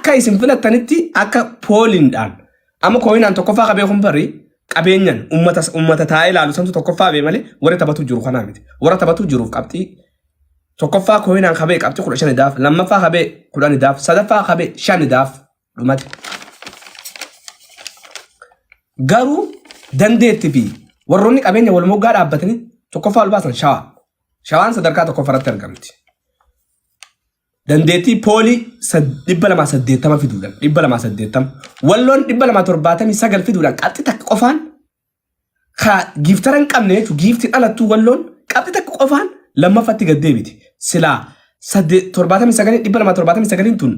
Akka isin filattanitti akka pooliindhaan amma kooyinaan tokkoffaa qabee kun bari qabeenyan ummata ummata taa'ee ilaalu santu tokkoffaa bee malee warra taphatu jiru kanaa miti. Warra taphatu jiruuf qabxii tokkoffaa kooyinaan qabee qabxii 15 idaaf, lammaffaa qabee 10 idaaf, sadaffaa qabee 5 idaaf dhumate. Garuu dandeetti fi warroonni qabeenya wal moggaa dhaabbatanii tokkoffaa ol baasan shawaa. Shawaan sadarkaa tokkoffaa irratti argamti. Dandeettii poolii 280 fiduudhaan 280 walloon 279 fiduudhaan qabxii takka qofaan ka giiftara hin qabne jechuun giiftii dhalattuu walloon qabxii takka qofaan lammaffatti gad deebiti. Silaa 79 279 tun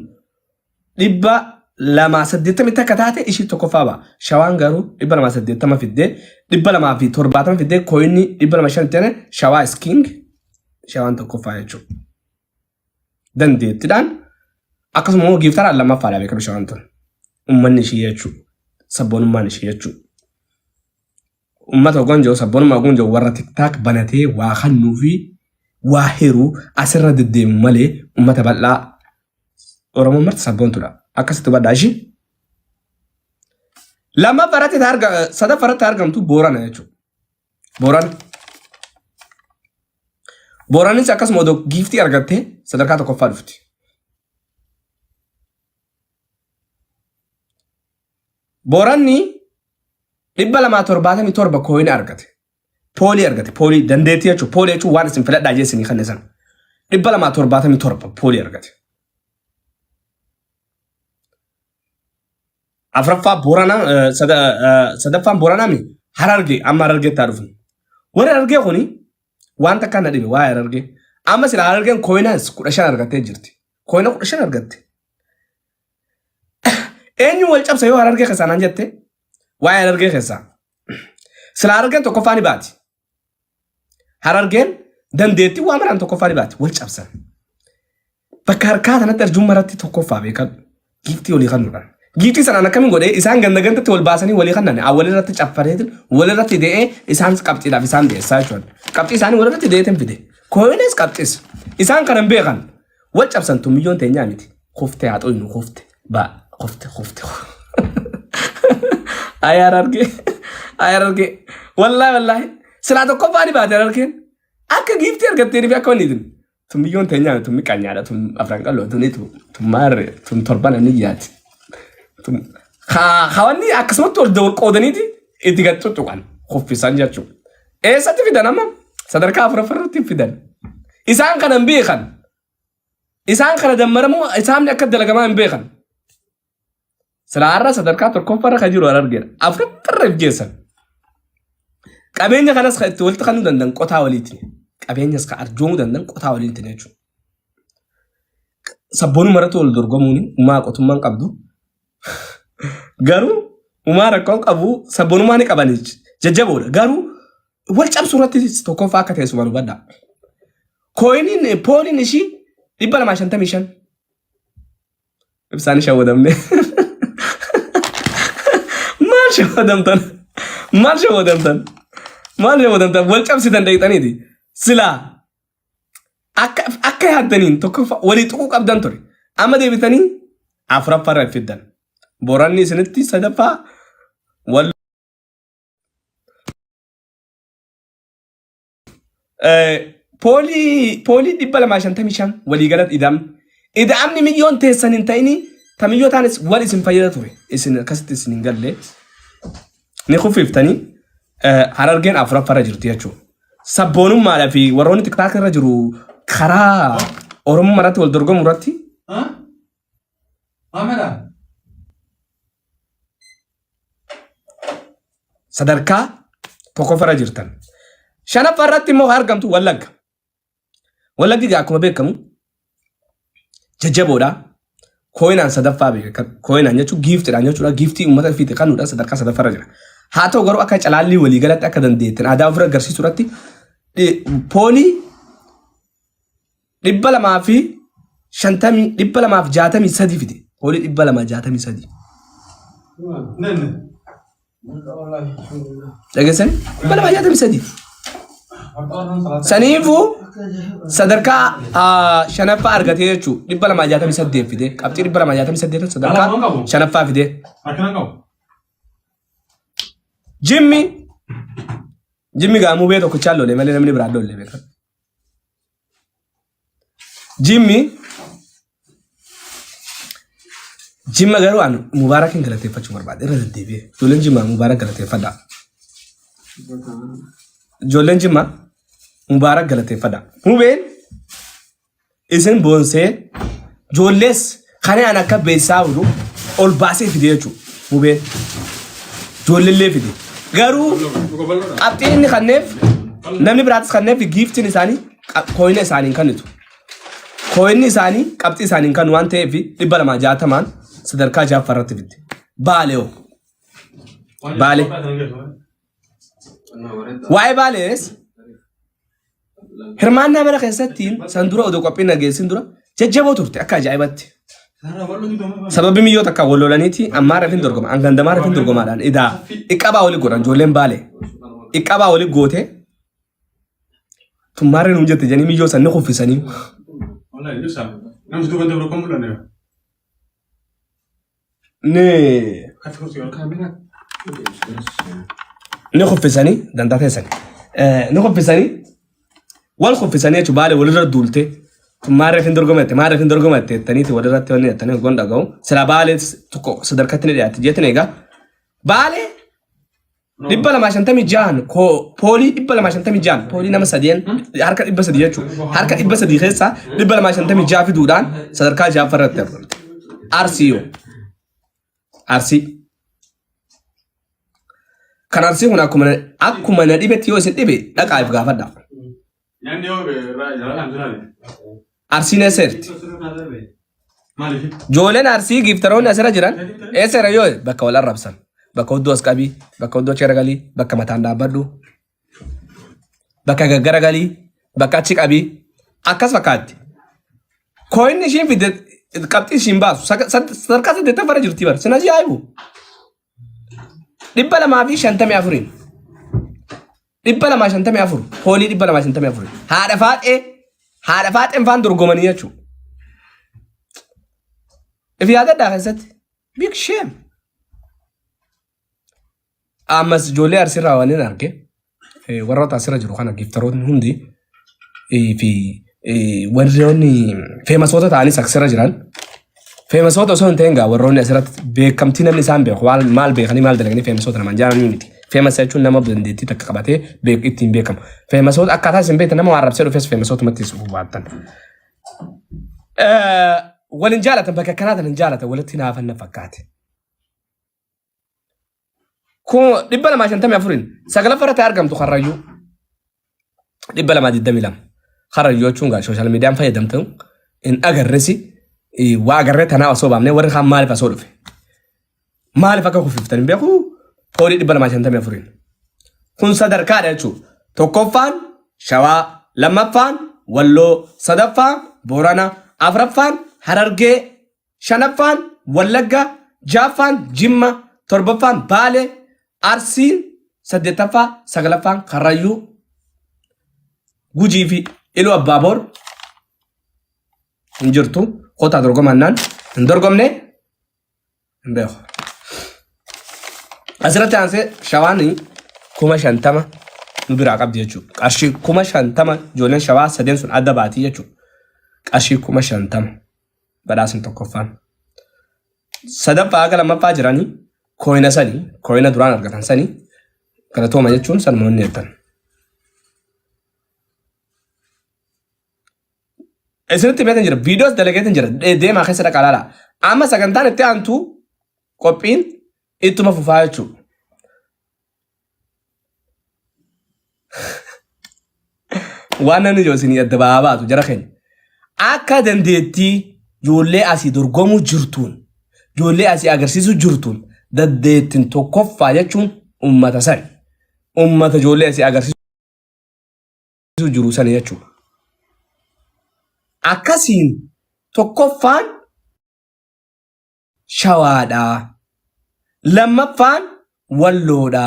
281 taate ishii tokkoffaa ba'a. Shawaan garuu 280 fiddee 270 fiddee kooyinni 205 shawaa is king shawaan tokkoffaa jechuudha. Dandeettidhaan akkasuma immoo giiftaraan lammaffaadha beekamu shawaan tun. Uummanni ishii jechuudha. Sabboonummaan ishii jechuudha. Uummata ogoon jiru sabboonummaa ogoon jiru warra tiktaak banatee waa kannuu fi waa hiruu asirra deddeemu malee uummata bal'aa Oromoon marti sabboontudha. Akkasitti hubadhaa ishii. Lammaffaa irratti sadaffaa irratti argamtu Boorana jechuudha. Boorana. Booranis akkasuma odoo giiftii argattee sadarkaa tokkoffaa dhufti. Booranni 277 kooyina argate. Poolii argate. Poolii dandeettii jechuudha. Poolii jechuun waan isin filadhaa jeessanii kan sana. 277 poolii argate. Afraffaa Booranaa sadaffaan Booranaa mi Harargee amma Harargeetti haa dhufnu. Warri Harargee kuni waan takka na dhibe waa'ee Harargee. Amma sila Harargeen kooyinaas 15 argattee jirti. Kooyina 15 argatte. Eenyu wal cabsa yoo Harargee keessaa naan jette waa'ee Harargee keessaa. Sila Harargeen tokkoffaa ni baati. Harargeen dandeettii waa maraan tokkoffaa ni baati. Wal cabsan. Bakka harkaa kanatti arjummaa irratti tokkoffaa beekadhu. Giiftii walii kennuudhaan. Giiftii sanaan akkamiin godhee isaan ganda gandatti wal baasanii walii kennan walirratti caffareetiin walirratti de'ee isaan qabxiidhaaf isaan deessaa jechuudha. Qabxii isaanii walirratti de'eetiin fide. Kooyinis qabxiis. Isaan kana hin beekan. Wal cabsan tun miyyoon teenyaa miti. Kuftee haa xuynu kufte. Ba kufte kufte. Ay Harargee. Ay Harargee. Wallaahi wallaahi. Silaa tokkoffaa ni baate Harargeen. Akka giiftii argattee fi akka wanni tun miyyoon teenyaa miti tun miqanyaadha tun afran qalloo tun itu tun maarre tun torban ni yaati. Tun hawanni akkasumatti wal qoodaniiti itti gad tuttuqan kuffisan jechuudha. Eessatti fidan amma? Sadarkaa afuraffaarratti fidan. Isaan kana hin beekan. Isaan kana dammaramuu isaan akka dalagamaa hin beekan. Silaa har'a sadarkaa tokkoffaarra kan jiru argeera. Afuraffaarra if geessan. Qabeenya kanas kan itti walitti kennuu danda'an qotaa waliitiin. Qabeenyas kan arjoomuu danda'an qotaa waliitiin jechuudha. Sabboonuma irratti wal dorgomuun umaa qotummaan qabdu. Garuu umaa rakkoon qabu sabboonummaa ni qaban jajjaboodha. Garuu wal cabsuu irratti tokkoffaa akka ta'e sumaan hubadhaa. Kooyiniin pooliin ishii 255. Ibsaan shawwadamne. Maal shawwadamtan? Maal shawwadamtan? Maal shawwadamtan? Wal cabsitan dhaqxaniiti. Silaa akka akka yaaddaniin tokkoffaa walii tuquu qabdan ture. Amma deebitanii afuraffaa irra fiddan. Boranni isinitti sadaffaa wal poolii 255 walii galatti ida'amni. Ida'amni miyyoon teessan hin ta'ini ta miyyoo taanis wal isin fayyada ture. Isin akkasitti isin hin galle. Ni kuffiftanii harargeen afuraffarra jirti jechuudha. Sabboonummaadhaa fi warroonni tiktaak irra jiru karaa Oromummaa irratti wal dorgomu irratti Maamila. sadarkaa tokkoffarra jirtan. Shanaffaa irratti immoo argamtu Wallagga. Wallaggi egaa akkuma beekamu jajjaboodha. Kooyinaan sadaffaa beeka. Kooyinaan jechuun giiftiidhaan jechuudha. Giiftii uummata ofiitti kennuudhaan sadarkaa sadaffaarra jira. Haa ta'u garuu akka calaallii waliigalatti akka dandeettin aadaa ofirra agarsiisuu irratti poolii 250 263 fide. Poolii 263. Nenne. Dhageessanii? 263. Saniifuu sadarkaa shanaffaa argatee jechuudha. 268 fide. Qabxii 268 sadarkaa shanaffaa fide. Jimmi Jimmi gaamuu bee tokkichaan lolee malee namni biraan lolle beekan. Jimmi Jimma garuu ani Mubaarakin galateeffachuu barbaada irra deddeebi'ee. Ijoolleen Jimmaa Mubaarak galateeffadha. Ijoolleen Jimmaa Mubaarak galateeffadha. Mubeen isin boonsee ijoollees kan an akka beessaa jiru ol baasee fide jechuudha. Mubeen ijoolleellee fide. Garuu qabxiin inni kanneef namni biraatis kanneef giiftiin isaanii kooyina isaanii hin kennitu. Kooyinni isaanii qabxii isaanii hin kennu waan ta'eef 260n sadarkaa ja'affaa irratti fidde. Baalee hoo? Baalee. Waa'ee Baalees hirmaannaa mana keessatti san dura odoo qophiin nageessin dura jajjaboo turte akka ajaa'ibatti. Sababi miyyoo takka wal lolaniiti ammaa rafin dorgoma an gandamaa rafin dorgomaadhaan idaa iqqabaa wali godhan ijoolleen Baalee iqqabaa wali gootee Tummaarree nuun jette jedhanii miyyoo san ni kuffisanii. Namni duuba dabru kan mul'anne. Ni ni kuffisanii dantaa teessan. Ni kuffisanii wal kuffisanii jechuun baalee walirra duulte. Maarreef hin dorgomatte maarreef hin dorgomatte jettaniiti walirratti wanni jettanii hoggoon dhaga'u. Sila baalee tokko sadarkatti ni dhiyaatti jettin egaa. Baalee 256n koo poolii 256n poolii nama sadeen harka 300 jechuudha. Harka 300 keessaa 256 fiduudhaan sadarkaa ja'affaa irratti argamte. Arsii yoo. Arsii. Kan Arsii kun akkuma na dhibetti yoo isin dhibe dhaqaa if gaafadha. Nyaanni yoo irraa jalaan jiraate. Arsiin eessa jirti? Maaliif? Ijoolleen Arsii giiftaroonni asirra jiran eessa jira yoo bakka wal arrabsan bakka hudduu as qabii bakka hudduu achi garagalii bakka mataan dhaabbadhu bakka gaggaragalii bakka achi qabii akkas fakkaatti. Kooyinni ishiin fidde qabxii ishiin baasu sadarkaa saddeettaffaa irra jirti bara sin ajaa'ibu. 254n 254 poolii 254 haadha faaxee haadha faaxeen faan dorgomanii jechuudha. If yaadadhaa keessatti big shame. Ammas ijoollee Arsiirraa waan hin arge warroota asirra jiru kana giftaroonni hundi fi warroonni feemasoota ta'anis asirra jiran feemasoota osoo hin ta'in gaa warroonni asirratti beekamtii namni isaan beeku maal maal beekanii maal dalaganii feemasoota namaan jaalanii miti. Feemas jechuun nama dandeettii takka qabatee ittiin beekamu. Feemasoota akkaataa isin beektan nama waan arrabsee dhufes feemasootumatti isin hubaattan. Walin jaalatan bakka akkanaa tan hin jaalatan walitti hinaafan na fakkaate. Kun 254n sagalaffa irratti argamtu Karrayyuu 222. Karrayyuu jechuun gaa sooshaal miidiyaan fayyadamtu hin agarresi waa agarree tanaa osoo baafnee warri kaan maaliif asoo dhufe? Maaliif akka kufiftan hin beeku poolii 254n. Kun sadarkaadha jechuudha. Tokkoffaan Shawaa, lammaffaan Walloo, sadaffaan Boorana, afraffaan Harargee, Shanaffaan Wallagga, ja'affaan Jimma, torbaffaan Baale, Arsiin saddeettaffaa, sagalaffaan Karrayyuu, Gujii fi Iluu Abbaaboor hin jirtu. Kottaa dorgomannaan hin dorgomne hin beeku. Asirratti aansee Shawaan 50,000 nu biraa qabdi jechuudha. Qarshii 50,000 ijoolleen Shawaa sadeen sun adda baatii jechuudha. Qarshii 50,000. Badhaasni tokkoffaan. Sadaffaa haga lammaffaa jiranii kooyina sanii kooyina duraan argatan sanii galatooma jechuun sanuma inni jettan. Isinitti himeetan jira viidiyoos dalageetan jira deemaa keessa dhaqaa laala. Amma sagantaan itti aantu qophiin ittuma fufaa jechuudha. Waan namni ijoo isinii adda ba'aa baatu jara keenya. Akka dandeettii ijoollee asii dorgomuu jirtuun ijoollee asii agarsiisuu jirtuun dandeettiin tokkoffaa jechuun ummata sani. Ummata ijoollee asii agarsiisuu jiru sani jechuudha. Akkasiin tokkoffaan Shawaadha. Lammaffaan Walloodha.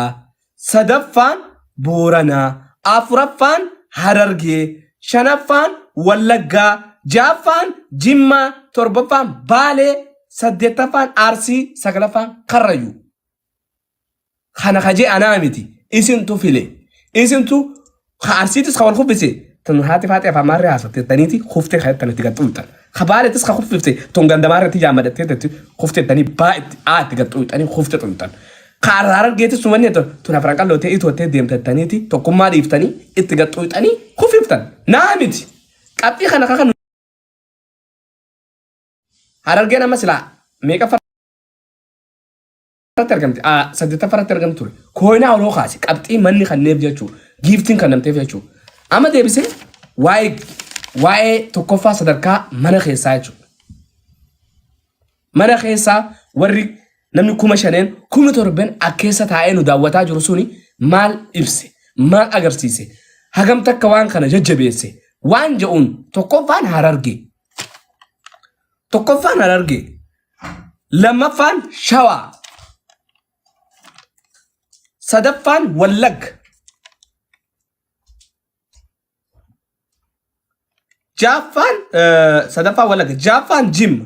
Sadaffaan Boorana. Afuraffaan Harargee, shanaffaan Wallaggaa, ja'affaan Jimmaa, torbaffaan Baalee, saddeettaffaan Arsii, saglaffaan Karrayyuu. Kana ka jee anaa miti. Isintu file. Isintu ka Arsiitis ka wal kuffise. Tun haati faaxee afaan maarree haasofte jettaniiti kuftee ka jettan itti gad xuuxxan. Ka Baaleetis ka kuffifte tun ganda maarreetti jaammadhattee jetti kufte jettanii baa itti aa itti gad xuuxxanii kufte xuuxxan. Ka Harargeetis tun wanni jettan tun afran qalloo ta'e itoottee deemte jettaniiti tokkummaa dhiiftanii itti gad xuuxxanii kuffiftan. Naa miti. Qabxii kana ka kan Harargeen amma silaa meeqa irratti argamti. Saddeettaffaa irratti argamti ture. Kooyinaa oloo kaase qabxii manni kanneef jechuu giiftiin kannamteef jechuu. Amma deebisee waa'ee tokkoffaa sadarkaa mana keessaa jechuudha. Mana keessaa warri namni 5,000n 7,000 akkeessa taa'ee nu daawwataa jiru suni maal ibse maal agarsiise hagam takka waan kana jajjabeesse waan jedhuun tokkoffaan Harargee. Tokkoffaan Harargee. Lammaffaan Shawaa. Sadaffaan Wallagga. Jaaffaan sadaffaan Wallagga. Jaaffaan Jimma.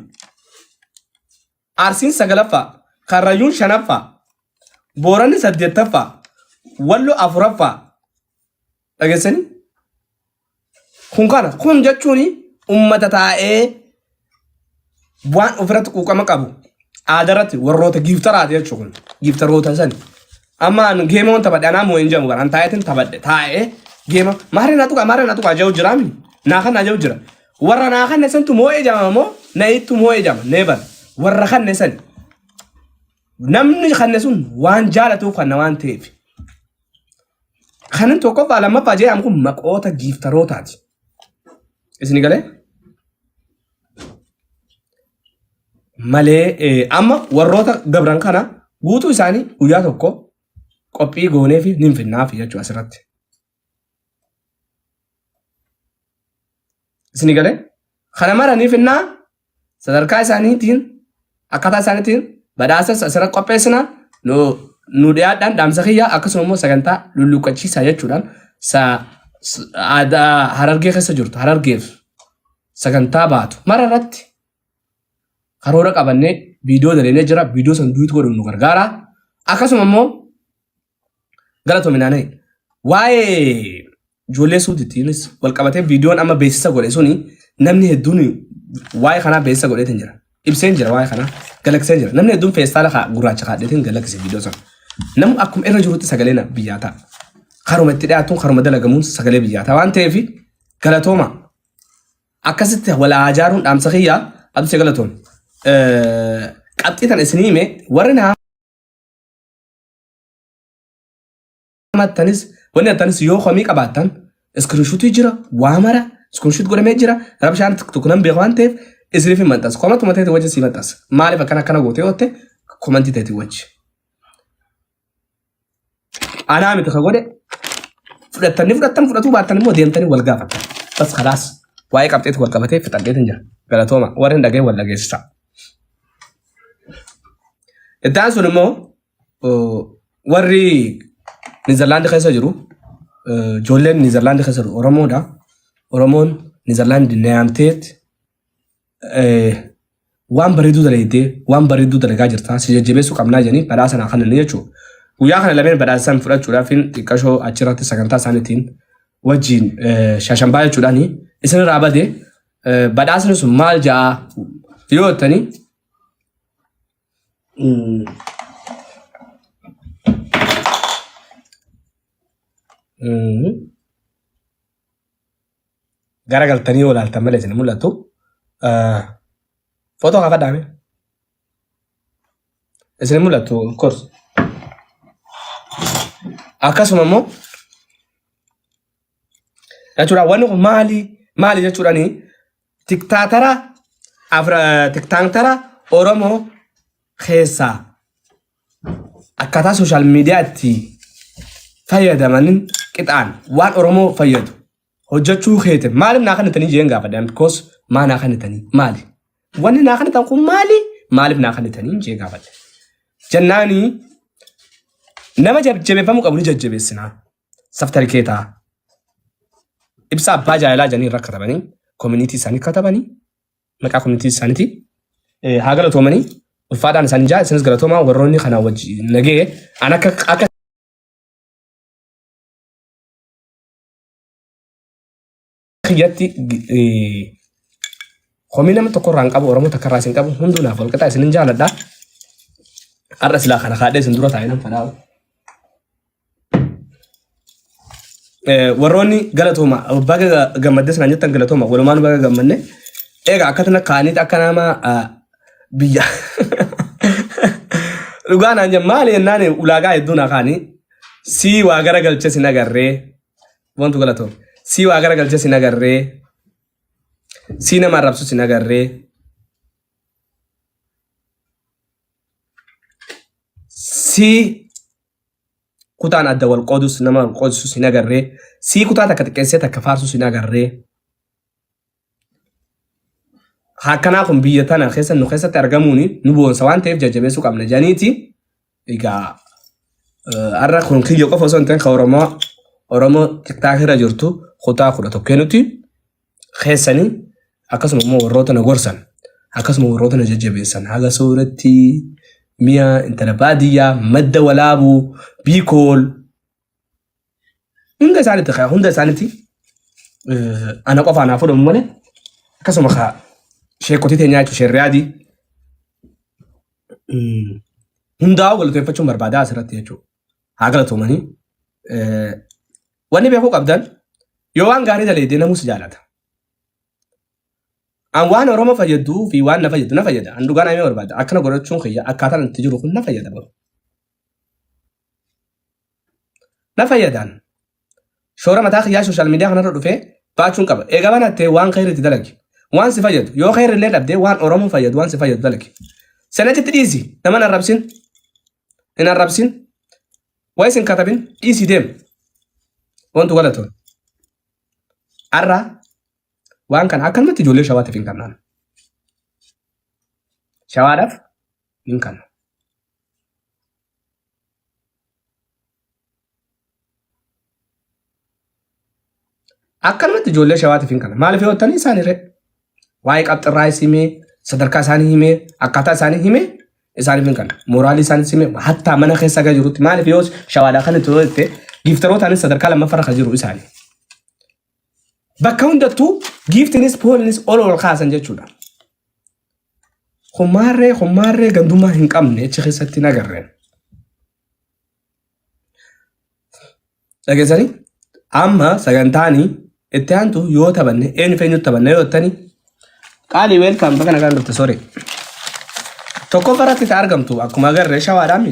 Arsiin sagalaffaa. Karrayyuun shanaffaa. Booranni saddeettaffaa. Wallo afuraffaa. Dhageessanii? Kun kana. Kun jechuun ummata taa'ee waan ofirratti quuqama qabu aadaa irratti warroota giiftaraati jechuudha kun. Giiftaroota sani. Amma an geema waan taphadhe anaa moo hin jedhamu bara an taa'eetiin taphadhe taa'ee geema maarree naa tuqaa maarree naa tuqaa jedhu jiraami naa kan naa jedhu jira. Warra naa kanne santu moo'ee jedhama moo na ittu moo'ee jedhama neebar warra kanne sani. Namni kanne sun waan jaalatuuf kanna waan ta'eef. Kanin tokkoffaa lammaffaa jedhamu kun maqoota giiftarootaati. Isin galee? Malee amma warroota dabran kana guutuu isaanii guyyaa tokko qophii goonee fi ni finnaaf jechuudha asirratti. Isin galee? Kana mara ni finnaa sadarkaa isaaniitiin akkaataa isaaniitiin badhaasas asirra qopheessina nu nu dhiyaadhaan dhaamsa kiyya akkasuma immoo sagantaa lulluqqachiisaa jechuudhaan sa aadaa Harargee keessa jirtu Harargeef sagantaa baatu mara irratti karoora qabannee viidiyoo daleenee jira viidiyoo san duuti godhuun nu gargaara akkasuma immoo Galatoomi naana'e. Waa'ee ijoollee suutittiinis wal qabatee viidiyoon amma beeksisa godhe suni namni hedduun waa'ee kanaa beeksisa godheetiin jira. Ibseen jira waa'ee kanaa galakseen jira. Namni hedduun feestaala gurraacha kaadheetiin galaksise viidiyoo sana. Namni akkuma irra jirutti sagalee na biyyaa ta'a. Karuma itti dhiyaatuun karuma dalagamuun sagalee biyyaa ta'a waan ta'eef galatooma. Akkasitti wal haa ijaaruun dhaamsa kiyyaa abdii galatoom. Qabxii tana isinii hime warri na hamattanis wanni hattanis yoo komii qabaattan iskirinshuutii jira waa mara iskirinshuut godhamee jira rabshaan tokko nan beeku waan ta'eef isiniif hin maxxansa komatuma ta'e wajji sii maxxansa maaliif akkana akkana goote yoo ta'e komantii ta'e wajji anaa miti ka godhe fudhattanii fudhattan fudhatuu baattan immoo deemtanii wal gaafattan bas kalaas waa'ee qabxeetti wal qabatee fixadheetin jira galatooma warri hin dhageen wal dhageessisa. Itti aansuun immoo warri Niizerlaandi keessa jiru ijoolleen Niizerlaandi keessa jiru Oromoodha. Oromoon Niizerlaandi na yaamteet waan bareedduu dalaydee waan bareedduu dalagaa jirta si jajjabeessuu qabnaa jedhanii badhaasa naa kennanii jechuudha. Guyyaa kana lameen badhaasa san fudhachuudhaaf xiqqashoo achirratti sagantaa isaaniitiin wajjin shashambaa jechuudhaan isinirraa bade badhaasni sun maal ja'a yoo jettanii Gara galtanii yoo ilaaltan malee isin mul'atu. Footoo kaafadhaa mee? Isin mul'atu of course. Akkasuma immoo jechuudha wanni kun maali maali jechuudhaani tiktaatara afra tiktaantara Oromoo keessaa akkaataa sooshaal miidiyaatti fayyadamaniin qixaan waan Oromoo fayyadu hojjechuu keete maaliif naa kennitanii jeen gaafadhe because maa naa kennitanii maali wanni naa kennitan kun maali maaliif naa kennitanii jee gaafadhe jennaanii nama jajjabeeffamuu qabu ni jajjabeessinaa saftarikeetaa. Ibsaa abbaa jaalalaa jedhanii irra katabanii koominiitii isaanii katabanii maqaa koominiitii isaaniitii haa galatoomanii ulfaadhaan isaanii jaa isinis galatoomaa warroonni kana wajji nagee an akka akka kiyyatti komii nama tokko irraa hin qabu Oromoo takka irraa isin qabu hunduu naaf walqixa isinin jaaladha. Har'a silaa kana kaadhee isin dura taa'ee nan fadhaa. Warroonni galatooma baga gammadde sanaan jettan galatooma walumaan baga gammanne egaa akkatana kaaniit akka nama biyya dhugaa naan jedhan maali jennaan ulaagaa hedduu naa kaanii sii waa gara galche sin agarree wantu galatoom sii waa gara galche sin agarree sii nama arrabsu sin agarree sii kutaan adda wal qoodus nama wal qoodsus hin agarree sii kutaa takka xiqqeessee takka faarsus hin agarree akkanaa kun biyya tana keessa nu keessatti argamuun nu boonsa waan ta'eef jajjabeessuu qabna janiiti egaa har'a kun kiyya qofa osoo hin ta'in kan Oromoo Oromoo tiktaak irra jirtu kutaa 11 nuti keessanii akkasuma immoo warroota na gorsan akkasuma warroota na jajjabeessan haga sooretti mi'a intala baadiyyaa madda walaabuu biikool hunda isaanitti kaa hunda isaanitti ana qofaa naa fudhamu malee akkasuma kaa sheekotii teenyaa jechuun sheerriyaadii hundaa'u galateeffachuun barbaadaa asirratti jechuudha. Haa galatoomanii. Wanni beekuu qabdan yoo waan gaarii daleedee namuu si jaalata. An waan Oromoo fayyaduu fi waan na fayyadu na fayyada. An dhugaa namee barbaada. Akkana godhachuun kiyya akkaataan itti jiru kun na fayyada boru. Na fayyadaan. Shoora mataa kiyyaa sooshaal miidiyaa kanarra dhufee baachuun qaba. Egaa banattee waan khayri itti dalagi. Waan si fayyadu. Yoo khayri illee dhabdee waan Oromoo fayyadu waan si fayyadu dalagi. Sanachitti dhiisi. Nama hin arrabsin. Hin arrabsin. Wayis hin katabin. Dhiisii deem. Wantu galatoon. Har'a waan kana akkanumatti ijoollee shawaatiif hin kannaan. Shawaadhaaf hin kannu. Akkanumatti ijoollee shawaatiif hin kanna. Maaliif yoo jettanii isaan hiree waa'ee qabxirraa himee sadarkaa isaanii himee akkaataa isaanii himee isaaniif hin kanna. Mooraalii isaaniis himee hattaa mana keessa gara jirutti maaliif yoo shawaadhaa kan itti jette giiftarootaanis sadarkaa lammaffaarra kan jiru isaanii. Bakka hundattuu giiftinis poolinis ol ol kaasan jechuudha. Hummaarree hummaarree gandummaa hin qabne achi keessatti hin agarreen. Dhageessanii amma sagantaanii itti aantu yoo taphanne eenyu fi eenyutti taphanne yoo jettanii qaalii weelkaam bakka nagaan dhufte sorry. Tokkoffaa irratti ta argamtu akkuma agarre shawaadhaan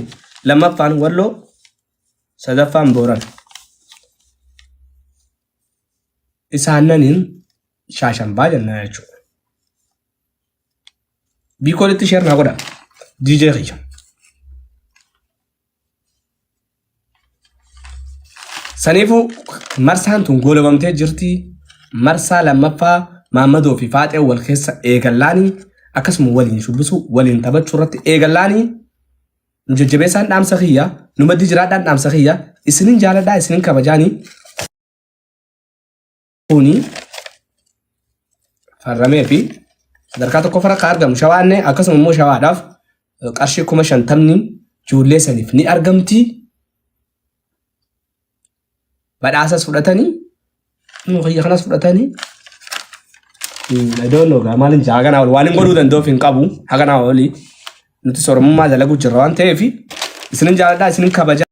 lammaffaan walloo sadaffaan booran. Isaannaniin shaashambaa jennaa jechuudha. Biikoolitti sheer naa godha. DJ kiyya. Saniifuu marsaan tun goolabamtee jirti. Marsaa lammaffaa Maammadoo fi Faaxee wal keessa eegallaanii akkasuma waliin shubbisuu waliin taphachuu irratti eegallaanii nu jajjabeessaan dhaamsa kiyya nu maddi jiraadhaan dhaamsa kiyya isinin jaaladhaa isinin kabajaanii kuni farramee fi sadarkaa tokkoffarra kan argamu shawaanne akkasuma immoo shawaadhaaf qarshii 50,000 ijoollee saniif ni argamti. Badhaasas fudhatanii nu kiyya kanas fudhatanii I don't know gaa maalin jaa haganaa ol waan hin godhuu danda'uuf hin qabu haganaa olii nuti soromummaa dalaguu jirra waan ta'eef isinin jaaladhaa isinin kabajaa.